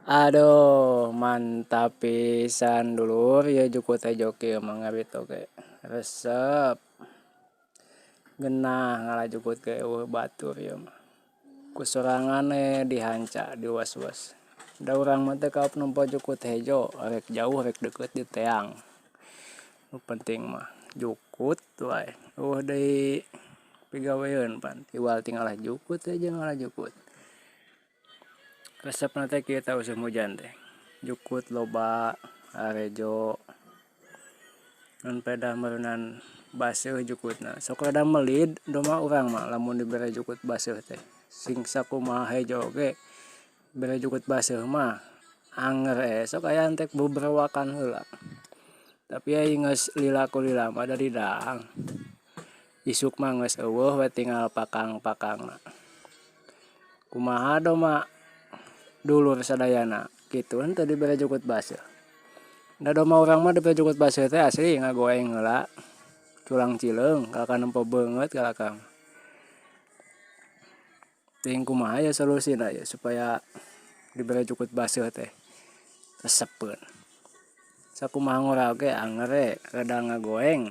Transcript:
Aduh, mantap pisan, dulur, ya. Jukut hejo kieu mah ngarit oge resep, ngeunah ngala jukut ge, euweuh batur ieu mah. Ku sorangan we dihanca, diwas-was da urang mah teu kaop nempo jukut hejo, rek jauh rek deukeut diteang, nu penting mah jukut wae, euweuh deui pigaweun pan tiwal ti ngalah jukut we jeung ngalah jukut. Resepna teh kieu tah, usum hujan teh jukut loba, harejo, ngan pedah meureunan baseuh jukutna, sok rada melid doma urang mah lamun dibere jukut baseuh teh. Sing sakumaha hejo ge bere jukut baseuh mah anger we, sok aya entek bubrewakan heula, tapi ai geus lila ku lila mah da didahang, isuk mah geus euweuh we, tinggal pakang-pakangna. Kumaha doma dulur sadayana, kitu henteu dibere jukut baseuh? Da doma urang mah dibere jukut baseuh teh asli ngagoeng heula culang cileung, kalahka nempo beungeut kalahka. Teuing kumaha ye solusina ye supaya dibere jukut baseuh teh resepeun. Sakumaha ngora oge anger we rada ngagoeng.